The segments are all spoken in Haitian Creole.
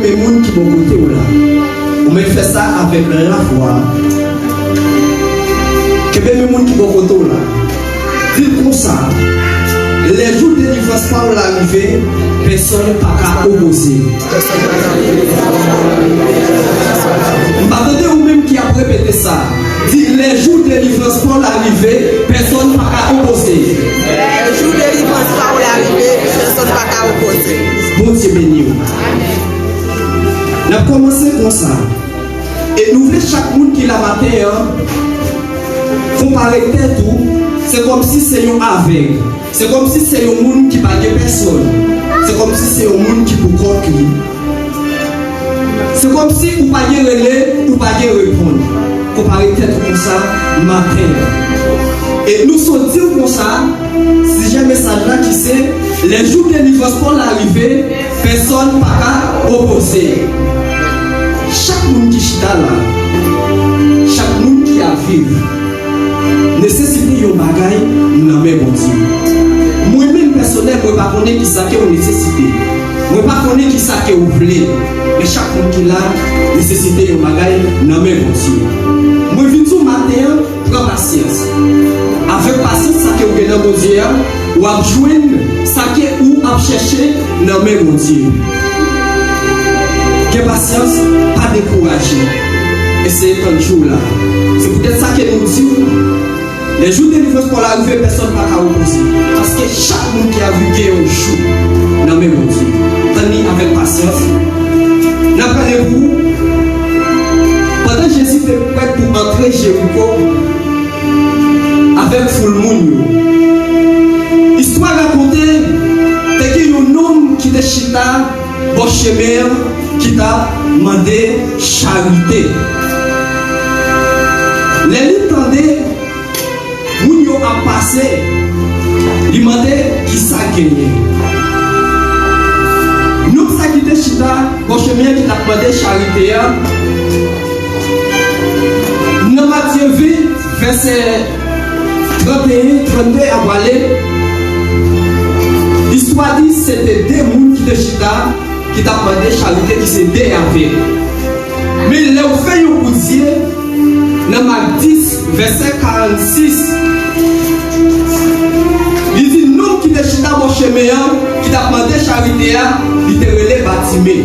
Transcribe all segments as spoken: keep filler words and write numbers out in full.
Kenbe moun ki bò kote w la. Ou mèt fè sa avèk lafwa. Kenbe men moun ki bò kote w la. Di l konsa, lè jou delivrans pa w la rive, pèsonn pa ka opoze. M pa tande ou menm ki ap repete sa. Di, lè jou delivrans pa w la rive, pèsonn pa ka opoze. Lè jou delivrans pa w la rive, pèsonn pa ka opoze. Bondye beni w. N ap kòmanse konsa. E nou vle chak moun ki la maten an, konpare tèt ou, se kòmsi se yon avèg. Se kòmsi se yon moun ki pa gen pèsonn. Se kòmsi se yon moun ki pou kont li. Se kòmsi ou pa gen rele, ou pa gen reponn. Konpare tèt ou konsa maten an. E nou sot di w konsa, sijè mesaj la ki se, lè jou delivrans pa w la rive, pèsonn pa ka opoze. Chak moun ki chita la, chak moun ki ap viv, nesesite yon bagay nan men Bondye. Mwen menm pèsonèl, mwen pa konnen kisa ke w nesesite. Mwen pa konnen kisa ke w vle. Men chak moun ki la nesesite yon bagay nan men Bondye. Mwen vin di w maten an, pran pasyans. Avèk pasyans sa ke w gen nan Bondye a, w ap jwenn sa ke ou ap chèche nan men Bondye. Gen pasyans, pa dekouraje. Eseye tann jou la. Se poutèt sa ke nou di w, lè jou delivrans pa w la rive, pèsonn pa ka opoze. Paske chak moun ki ap viv gen yon jou nan men Bondye. Tann li avèk pasyans. N ap gade pou ou. Pandan Jezi te prèt pou antre Jeriko, avèk foul moun yo. Istwa rakonte, te gen yon nonm ki te chita bò chemen an ki t ap mande charite. Lè li tande moun yo ap pase, li mande kisa k genyen. Nonm sa ki te chita bò chemen an ki t ap mande charite a, nan Matye ven, vèsè trannteyen, trannde a pwale, istwa di se te de moun ki te chita, ki t ap mande charite, ki se de avèg. Men lè w fè yon kout zye, nan Mak dis, vèsè karannsis, li di nonm ki te chita bò chemen an, ki t ap mande charite a, li te rele Batime.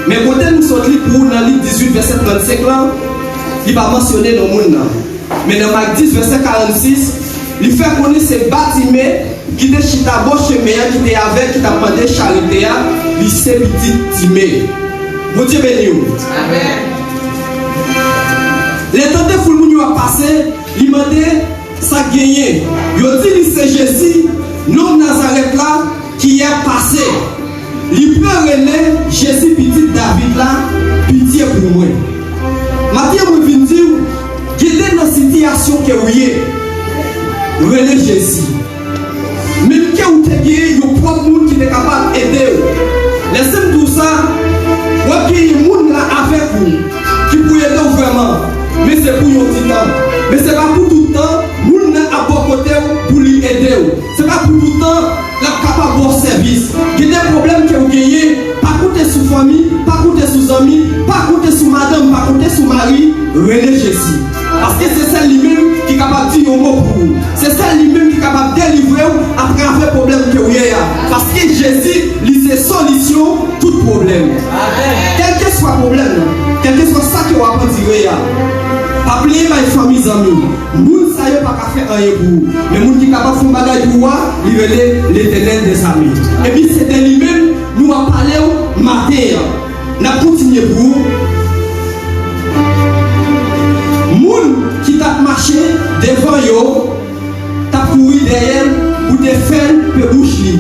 Men kote nou sot li pou ou nan Lik dizuit vèsè trannsenk lan, li pa mansyone non moun nan. Men nan Mak dis vèsè karannsis, li fè konnen se Batime ki te chita bò chemen an, ki te avèg, ki t ap mande charite a, li se pitit Time. Bondye beni w. Amèn. Lè tande foul moun yo ap pase, li mande sa k genyen. Yo di li se Jezi, nonm Nazarèt la, ki ap pase. Li pran rele Jezi pitit David la, pitye pou mwen. Maten an mwen vin di w, gen de nan sitiyasyon ke w ye, rele Jezi. Menm ke w te gen yon pwòp moun ki te kapab ede w. Lèse m di w sa, w ap genyen moun la avèk ou ki pou ede w vrèman. Men se pou yon ti tan. Men se pa pou tout tan, moun nan ap bò kote w pou li ede w. Se pa pou tout tan, l ap kapab ba w sèvis. Gen de pwoblèm ke w genyen, pa konte sou fanmi, pa konte sou zanmi, pa konte sou madanm, pa konte sou mari, rele Jezi. Paske se sèl li menm ki kapab di yon mo pou ou. Se sèl li menm ki kapab delivre w atravè pwoblèm ke w ye a. Paske Jezi, li se solisyon tout pwoblèm. Kèlkeswa pwoblèm nan, kèlkeswa sa ke w ap andire a, pa plenyen bay fanmi, zanmi. Moun sa yo pa ka fè anyen pou ou. Men moun ki kapab fè yon bagay pou ou a, li rele Letènèl dèzame. Epi se de li menm nou ap pale w maten an. N ap kontinye pou ou. Moun ki t ap mache devan yo t ap kouri dèyè l pou te fè l pe bouch li,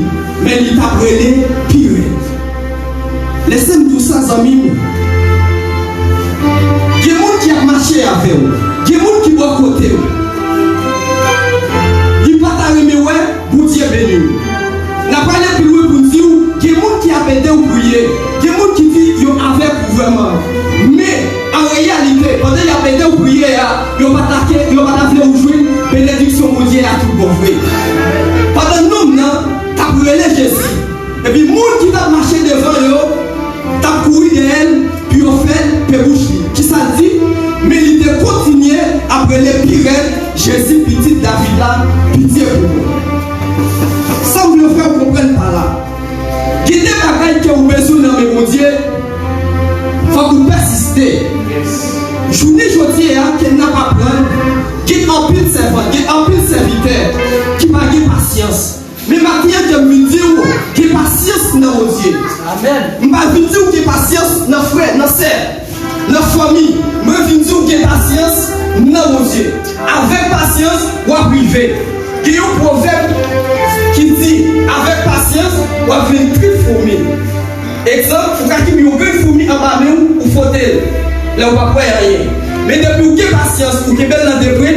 men li t ap rele pi rèd. Lèse m di w sa, zanmi m. Gen moun ki ap mache avè w. Gen moun ki bò kote w. Li pa ta renmen wè Bondye beni w. N ap prale pi lwen pou n di w, gen moun ki ap ede w priye. Gen moun ki di yo avèk ou vrèman. Men, an reyalite, pandan y ap ede w priye a, yo pa ta ke, yo pa ta vle w jwenn benediksyon Bondye a tout bon vre. Pandan nonm nan t ap rele Jezi, epi moun ki t ap mache devan yo t ap kouri dèyè l Jezi, pitit David la, pitye pou mwen. Sa m vle fè w konprann pa la. Gen de bagay ke ou bezwen nan men Bondye, fòk ou pèsiste. Jounen jodi a, ke n ap aprann, gen anpil sèvant, gen anpil sèvitè ki pa gen pasyans. Men maten an, ke m vin di w, gen pasyans nan Bondye. Amèn. M pa vin di w gen pasyans nan frè, nan sè, nan fanmi. Mwen vin di w gen pasyans nan Bondye. Avèk pasyans, w ap rive. Gen yon pwovèb ki di, avèk pasyans, w ap vin tri foumi. Egzanp, ou ka kenbe yon grenn foumi anba men w, ou fwote l. Lè w p ap wè anyen. Men depi w gen pasyans, ou kenbe l nan de pre,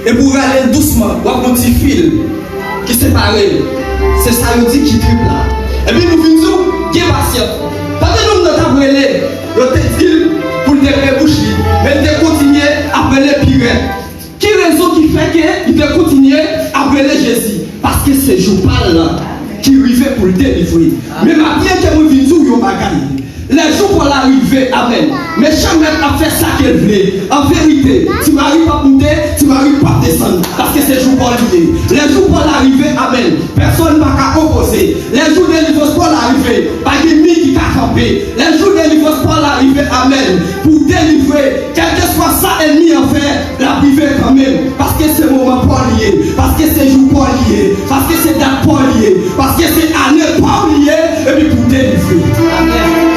epi w rale l dousman, w ap gon ti fil ki separe l. Se sa yo di ki trip la. Epi nou vin di w, gen pasyans. Pandan nonm nan t ap rele, yo te di l pou l te pe bouch li, men l te kontinye ap rele pi rèd. Ki rezon ki fè ke li te kontinye ap rele Jezi? Paske se jou pa l la ki rive pou l delivre. Men maten ke mwen vin di w yon bagay. Lè jou pa w la rive, amèn. Mechan mèt ap fè sa ke l vle. An verite, ti mari p ap moute, ti mari p ap desann. Paske se jou pa w li ye. Lè jou pa w la rive, amèn. Pèsonn pa ka opoze. Lè jou delivrans pa w la rive, pa gen mi ki ka kanpe. Lè jou delivrans pa w la rive, amèn. Pou w delivre, kèlkeswa sa ènmi an fè, l ap rive kanmenm. Paske se moman pa w li ye. Paske se jou pa w li ye. Paske se dat pa w li ye. Paske se ane pa w li ye. Epi pou w delivre. Amèn.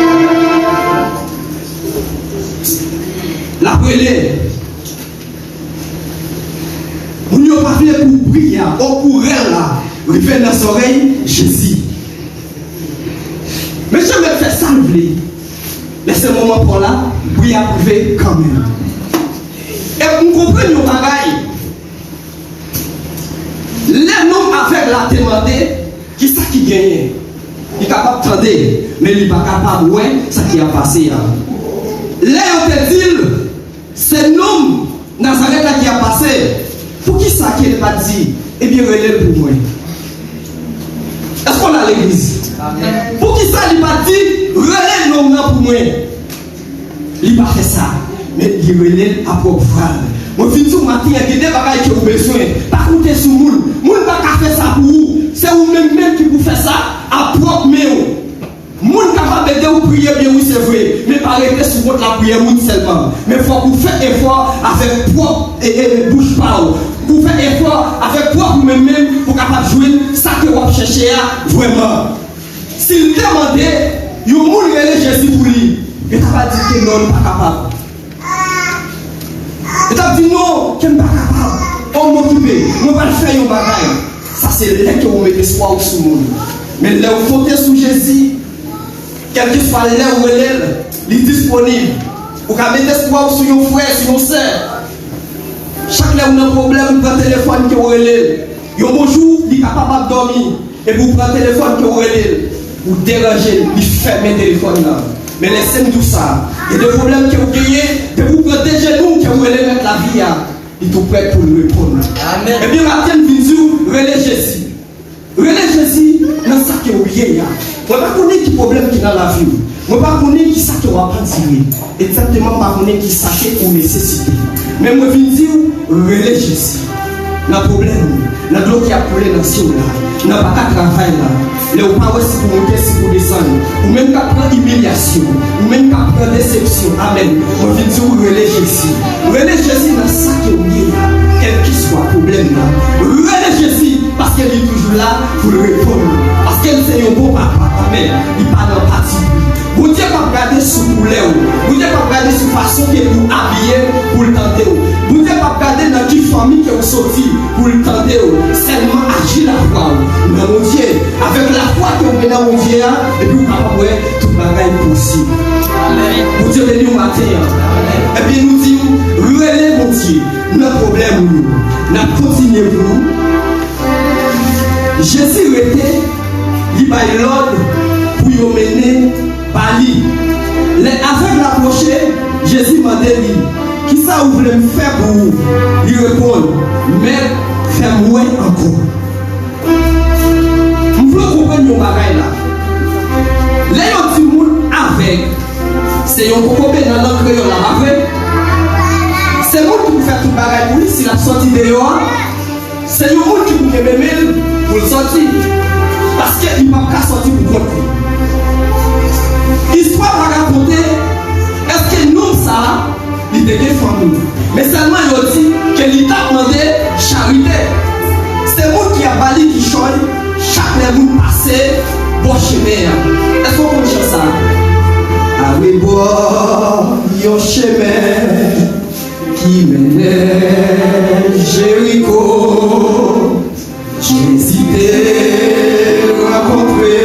L ap rele. Moun yo pa vle pou bri a, o kourèl la, rive nan zòrèy Jezi. Mechan mèt fè sa l vle. Lè se moman pa w la, bri a ap rive kanmenm. E m konprann yon bagay. Lè nonm avèg la te mande, kisa ki genyen? Li kapab tande, men li pa kapab wè sa ki ap pase a. Lè yo te di l, se nonm Nazarèt la ki ap pase, poukisa ke li pa t di, ebyen, rele l pou mwen? Èske w la legliz? Amèn. Poukisa li pa t di, rele nonm nan pou mwen? Li pa fè sa, men li rele l a pwòp vwa l. Mwen vin di w maten an, gen de bagay ke w bezwen. Pa konte sou moun. Moun pa ka fè sa pou ou. Se ou menm menm ki pou fè sa a pwòp men w. Moun kapab ede w priye byen, wi, se vre, men pa rete sou kont lapriyè moun sèlman. Men fòk ou fè efò avèk pwòp, e, e, bouch pa w. Ou fè efò avèk pwòp ou menm menm pou w kapab jwenn sa ke w ap chèche a vrèman. Si l te mande yon moun rele Jezi pou li, yo t ap di ke non, li pa kapab. Yo t ap di non, ke m pa kapab. O, m okipe, mwen pral fè yon bagay. Sa se lè ke ou met espwa w sou moun. Men lè ou konte sou Jezi, kèlkeswa lè ou rele l, li disponib. Ou ka met espwa w sou yon frè, sou yon sè. Chak lè ou nan pwoblèm, ou pran telefòn ke ou rele l. Yon bon jou, li kapab ap dòmi. Epi ou pran telefòn ke ou rele l, ou deranje l, li fèmen telefòn nan. Men lèse m di w sa, gen de pwoblèm ke ou genyen, depi ou pran de jenou w ke ou rele Mèt lavi a, li tou prèt pou l reponn ou. Amèn. Ebyen, maten m vin di w, rele Jezi. Rele Jezi nan sa ke ou ye a. Mwen pa konnen ki pwoblèm ki nan lavi w. Mwen pa konnen ki sa ke w ap andire. Egzakteman, m pa konnen ki sa ke ou nesesite. Men mwen vin di w, rele Jezi. Nan pwoblèm ou, nan dlo ki ap koule nan zye w la, nan pa ka travay la, lè ou pa wè si pou moute, si pou desann, ou menm k ap pran imilyasyon, ou menm k ap pran desepsyon, amèn, mwen vin di w, rele Jezi. Rele Jezi nan sa ke ou ye a, kèlkeswa pwoblèm nan. Rele Jezi, paske li toujou la pou l reponn ou. Paske l se yon bon papa, amèn. Li pa nan patipri. Bondye p ap gade sou koulè w. Bondye p ap gade sou fason ke ou abiye pou l tande w. Bondye p ap gade nan ki fanmi ke ou soti pou l tande w. Sèlman aji lafwa w nan Bondye. Avèk lafwa ke ou gen nan Bondye a, epi ou kapab wè tout bagay posib. Amèn. Bondye beni w maten an. Amèn. Ebyen, nou di w, rele Bondye nan pwoblèm ou yo. N ap kontinye pou ou. Jezi rete, li bay lòd pou yo mennen ba li. Lè avèg la pwoche, Jezi mande li, kisa ou vle m fè pou ou? Li reponn, Mèt, fè m wè ankò. M vle w konprann yon bagay la. Lè yo di moun avèg, se yon kokobe nan lang kreyòl la, pa vre? Se moun ki fè tout bagay pou li, si l ap sòti deyò a, se yon moun ki pou kenbe men l pou l sòti. Paske li p ap ka sòti pou kont li. Istwa pa rakonte, èske nonm sa a, li te gen fanmi. Men sèlman yo di ke li t ap mande charite. Se moun ki ap ba li kichòy chak lè moun pase bò chemen an. Èske w konn chan sa a? Arebò yon chemen ki mennen Jeriko, Jezi te rankontre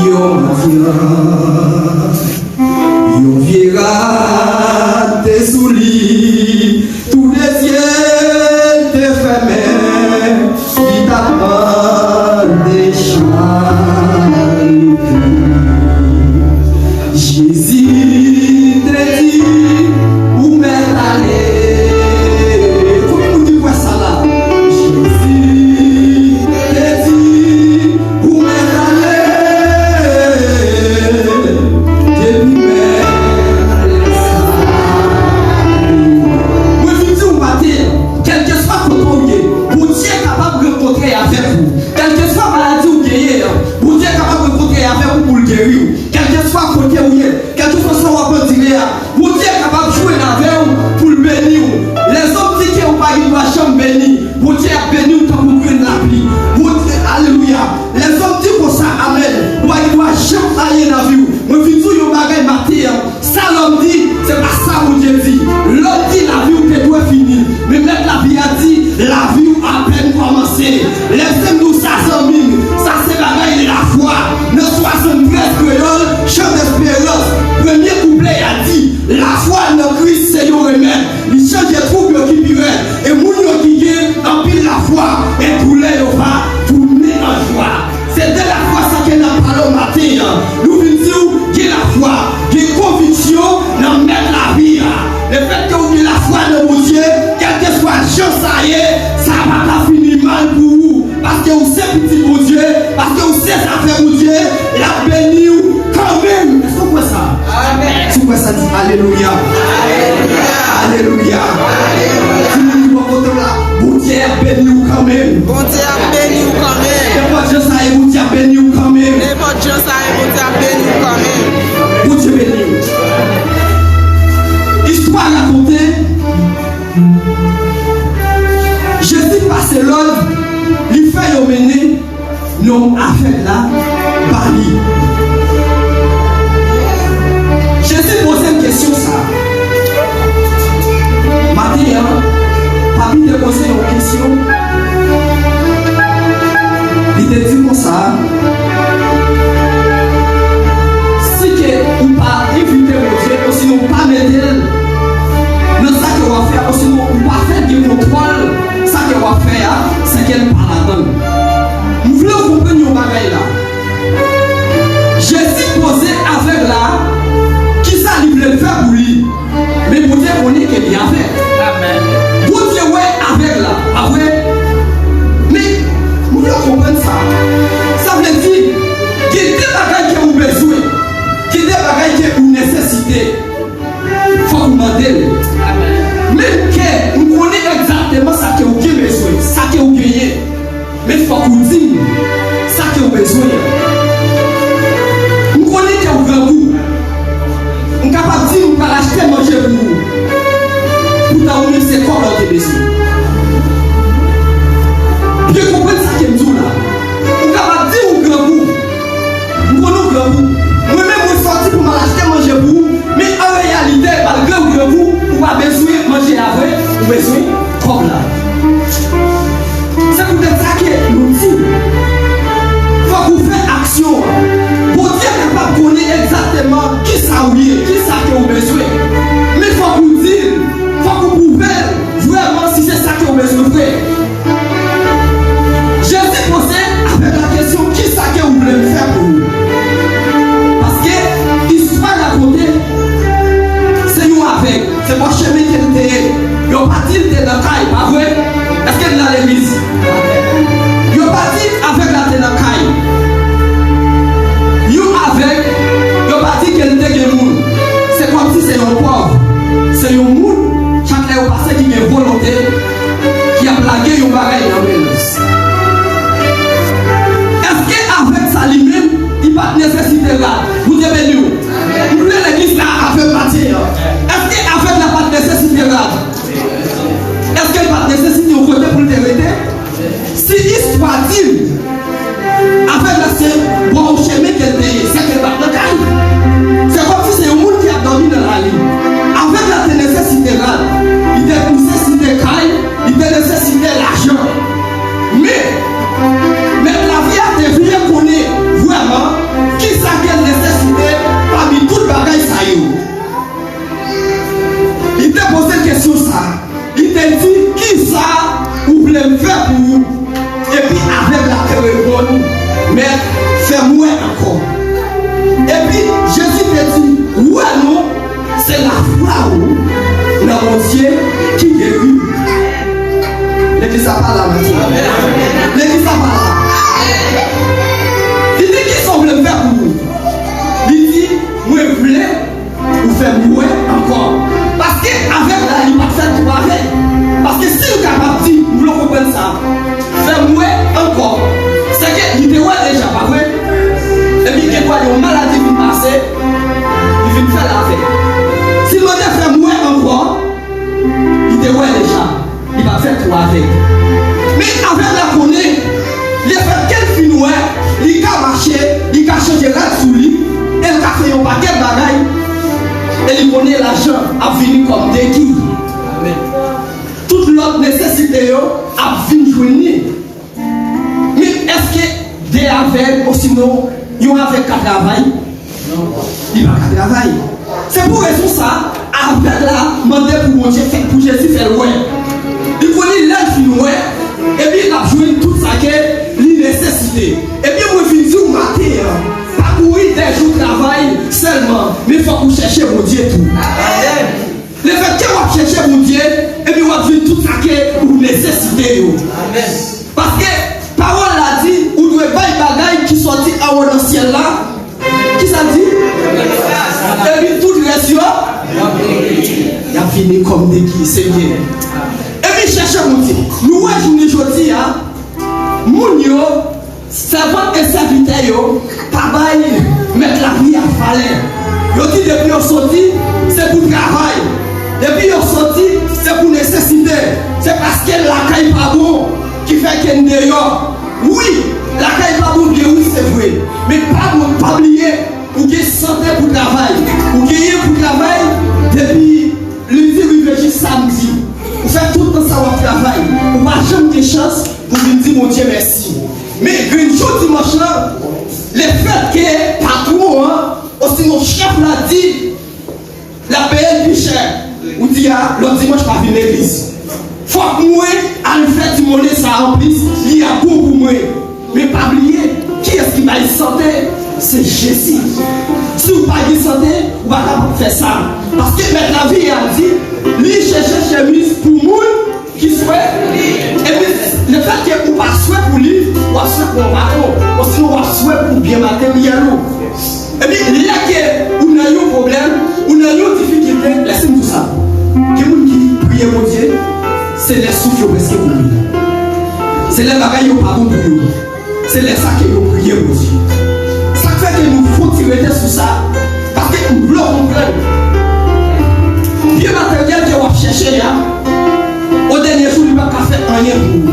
yon mandyan. Yon vye rad te sou li, tou de zye l te fèmen, li t ap mande charite. Jezi te di, ou mèt ale. Konbyen moun ki kwè sa la? Jezi te di, ou mèt ale, depi mèt ale sa. Mwen vin di w maten an, kèlkeswa kote w ye, Bondye kapab rankontre avèk ou. Kèlkeswa maladi w genyen an, Bondye kapab rankontre avèk ou pou l geri w. Kèlkeswa kote w ye, kèlkeswa sa w ap andire a, Bondye kapab jwenn avè w pou l beni w. Lèzòm di ke ou pa gen dwa janm beni. Bondye ap beni w tankou grenn lapli. Bondye, alelouya. Lèzòm di konsa, amèn. Ou pa gen dwa janm anyen nan vi w. Mwen vin di w yon bagay maten an. Sa lòm di, se pa sa Bondye di. Lòm di lavi w te dwe fini. Men mèt lavi a di, lavi w apèn kòmanse. Lè m di w sa, zanmi m, sa se bagay lafwa. Nan swasanntrèz kreyòl, Chan Desperans, premye kouplè a di, lafwa nan Kris se yon remèd. Li chanje twoub yo ki pi rèd. E moun yo ki gen anpil lafwa, e doulè yo va tounen an jwa. Se de lafwa sa ke n ap pale w maten an. Nou vin di w gen lafwa, gen konviksyon nan mèt lavi a. Lefètke w gen lafwa nan Bondye, kèlkeswa jan sa ye, sa pa ka fini mal pou ou. Paske ou se pitit Bondye, paske ou se zafè Bondye, l ap beni w kanmenm. Èske w kwè sa? Amèn. Si w kwè sa, di alelouya. Alelouya. Alelouya. Alelouya. Di moun ki bò kote w la, Bondye ap beni w kanmenm. Bondye ap beni w kanmenm. Nenpòt jan sa ye, Bondye ap beni w kanmenm. Nenpòt jan sa ye, Bondye ap beni w kanmenm. Bondye beni w. Istwa rakonte, Jezi pase lòd, li fè yo mennen nonm avèg la ba li. Jezi poze l kesyon sa a. Maten an, papi te poze yon kesyon. Li te di konsa, si ke ou pa envite Bondye, osinon ou pa mete l nan sa ke w ap fè, osinon ou pa fè l gen kontwòl, sa ke w ap fè a, se ke l pa ladan l. M vle w konprann yon bagay la. Jezi poze avèg la, kisa li vle l fè pou li? Men Bondye konnen ke li avèg. Amèn. Bondye wè avèg la, pa vre? Men, moun yo konprann sa. Sa vle di, gen de bagay ke ou bezwen, gen de bagay ke ou nesesite. Fòk ou mande l. Amèn. Menm ke m konnen egzakteman sa ke ou gen bezwen, sa ke ou genyen. Men fòk ou di m sa ke w bezwen an. M konnen ke w grangou. M kapab di m pral achte manje pou ou. Poutan ou menm se kòb la w te bezwen. Byen konprann sa ke m di w la. M kapab di w grangou. M konnen w grangou. Mwen menm mwen sòti pou m al achte manje pou ou. Men an reyalite, malgre w grangou, ou pa bezwen manje a vre, ou bezwen kòb la. Se poutèt sa ke nou di, fòk ou fè aksyon an. Bondye kapab konnen egzakteman kisa ou ye, kisa ke ou bezwen. Men fòk ou di l, fòk ou pwouve l vrèman si se sa ke ou bezwen vre. Jezi poze avèg la kesyon, kisa ke ou vle m fè pou ou? Paske istwa rakonte, se yon avèg, se bò chemen ke l te ye. Yo pa di l te nan kay, pa vre? Èske l nan legliz? Yo pa di avèg la te nan kay. Yon avèg, yo pa di ke l te gen moun. Se kòmsi se yon Bondye ki geri. Legliz la pa la maten. Legliz la pa la. Li di, "Kisa w vle m fè pou ou?" Li di, "Mwen vle ou fè m wè ankò." Paske avèg la, li pa t fèt tou avèg. Paske si l kapab di, m vle w konprann sa, "Fè m wè ankò." Sèke li te wè deja, pa vre? Epi gen dwa yon maladi vin pase, li vin fè l avèg. Si l mande, "Fè m wè ankò," li te wè deja, li pa fèt tou avèg. Men avèg la konnen, lefètke l fin wè, li ka mache, li ka chanje rad sou li, e l ka fè yon pakèt bagay, e li konnen lajan ap vini kòm degi. Tout lòt nesesite yo ap vin jwenn li. Men èske de avèg, osinon yon avèg ka travay? Li pa ka travay. Se pou rezon sa, avèg la mande pou Bondye fè, pou Jezi fè l wè. Li konnen lè l fin wè, epi l ap jwenn tout sa ke li nesesite. Epi mwen vin di w maten an, pa kouri dèyè jou travay sèlman, men fòk ou chèche Bondye tou. Lefètke w ap chèche Bondye, epi w ap jwenn tout sa ke ou nesesite yo. Paske pawòl la di, ou dwe bay bagay ki sòti anwo nan syèl la. Kisa l di? Epi tout rès yo, y ap vini kòm degi, Senyè. Epi chèche Bondye. Nou wè jounen jodi a, moun yo, sèvant e sèvitè yo, pa bay mèt lavi a valè. Yo di depi yo soti, se pou travay. Depi yo soti, se pou nesesite. Se paske lakay pa bon ki fè ke n deyò. Wi, lakay pa bon byen, wi, se vre. Men pa bon, pa bliye, ou gen sante pou travay. Ou genyen pou travay depi lendi rive jis samdi. Ou fè tout tan sa w ap travay. Ou pa janm gen chans pou vin di Bondye mèsi. Men grenn jou dimanch lan, lefètke patwon an, osinon chèf la di, l ap peye l pi chè. Ou di, "A, lòt dimanch pa vin legliz. Fòk mwen al fè ti monnen sa a anplis, li ap bon pou mwen." Men pa bliye, kiyès ki bay sante? Se Jezi. Si w pa gen sante, ou pa kapab fè sa. Paske mèt lavi a di, li chèche chemiz pou moun ki swe. Epi, lefètke ou pa swe pou li, w ap swe pou yon patwon, osinon w ap swe pou byen materyèl ou. Epi, lè ke ou nan yon pwoblèm, ou nan yon difikilte, lèse m di w sa. Gen moun ki priye Bondye, se lè souf yo prèske kouri. Se lè bagay yo pa bon pou yo. Se lè sa ke yo priye Bondye. Sa k fè ke nou fon ti rete sou sa, paske m vle w konprann. Byen materyèl ke w ap chèche a, o dènye jou, li p ap ka fè anyen pou ou.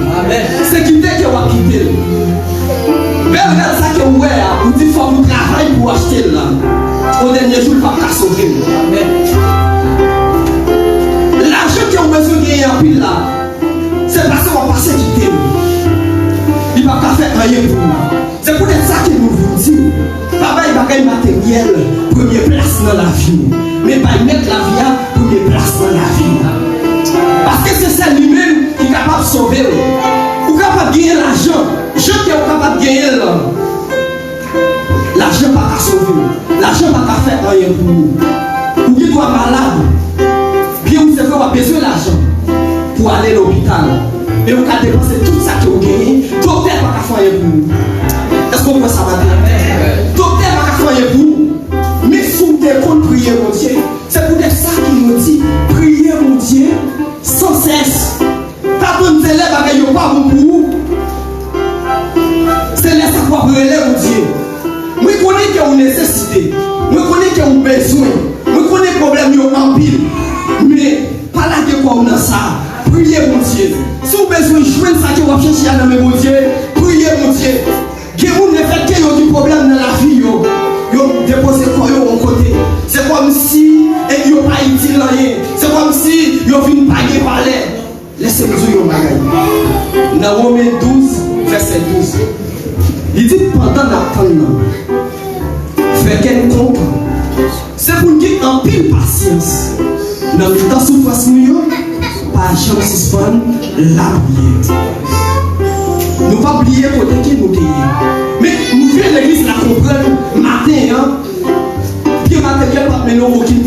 Se kite ke w ap kite l. Bèl rad sa ke w wè a, ou di fòk ou travay pou w achte l la. O dènye jou, li p ap ka sove w. Lajan ke w bezwen genyen anpil la, se pase w ap pase kite l. Li p ap ka fè anyen pou ou. Se poutèt sa ke nou vin di w, pa bay bagay materyèl premye plas nan lavi w, men bay mèt lavi a premye plas nan lavi w. Paske se sèl li menm ki kapab sove w. Ou kapab genyen lajan, jan ke ou kapab genyen l lan, lajan pa ka sove w. Lajan pa ka fè anyen pou ou. Ou gen dwa malad. Byen, wi, se vre, w ap bezwen lajan pou ale lopital. Men ou ka depanse tout sa ke w genyen, doktè pa ka fè anyen pou ou. Èske w kwè sa maten? Doktè pa ka fè anyen pou ou. Men si w te konn priye Bondye, se poutèt sa ke nou di, priye Bondye san sès. Pa tann se lè bagay yo pa bon pou ou, se lè sa k w ap rele Bondye. Mwen konnen ke ou nesesite. Mwen konnen ke ou bezwen. Mwen konnen pwoblèm yo anpil. Men, pa lage kò w nan sa. Priye Bondye. Si w bezwen jwenn sa ke w ap chèche a nan men Bondye, priye Bondye. Gen moun, lefètke yo gen pwoblèm nan lavi yo, yo depoze kò yo yon kote. Se kòmsi, e, yo pa itil anyen. Se kòmsi yo vin pa gen valè. Lèse m di w yon bagay. Nan Women douz, vèsè douz, li di, pandan n ap tann nan, fè kè n kontan. Se pou n gen anpil pasyans nan mitan soufrans nou yo, pa janm sispann lapriyè. Nou p ap bliye kote ke nou te ye. Men, nou vle legliz la konprann maten an, byen materyèl p ap mennen w okenn